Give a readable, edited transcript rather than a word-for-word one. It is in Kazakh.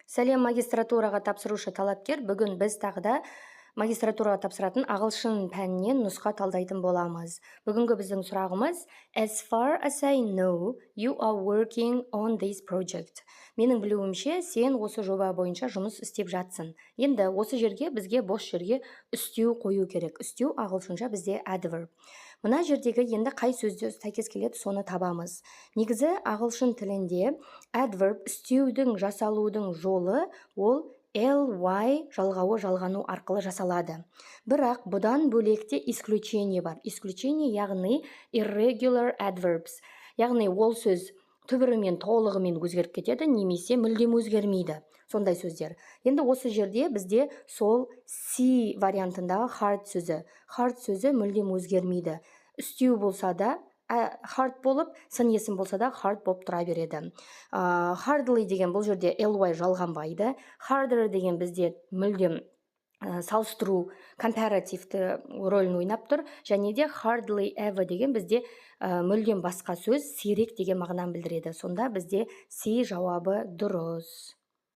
Сәлем, магистратураға тапсырушы талапкер! Бүгін біз тағы да магистратураға тапсыратын ағылшын пәнінен нұсқа талдайтын боламыз. Бүгінгі біздің сұрағымыз: As far as I know, you are working on this project. Менің білуімше, сен осы жоба бойынша жұмыс істеп жатсың. Енді осы жерге бізге бос жерге үстеу қою керек. Үстеу ағылшынша бізде adverb. Мына жердегі енді қай сөзде сәйкес келеді, соны табамыз. Негізі ағылшын тілінде adverb, үстеудің жасалудың жолы ол ly жалғауы жалғану арқылы жасалады. Бірақ бұдан бөлек те исключение бар. Исключение, яғни irregular adverbs, яғни ол сөз түбірімен, толығымен өзгеріп кетеді немесе мүлдем өзгермейді, сондай сөздер. Енді осы жерде бізде сол C вариантындағы hard сөзі. Hard сөзі мүлдем өзгермейді, үстеу болса да hard болып, сын есім болса да hard болып тұра береді. Hardly деген бұл жерде ly жалғанбайды. Harder деген бізде мүлдем салыстыру, компаративті рөлін ойнап тұр. Және де hardly ever деген бізде мүлдем басқа сөз, сирек деген мағынаны білдіреді. Сонда бізде C жауабы дұрыс.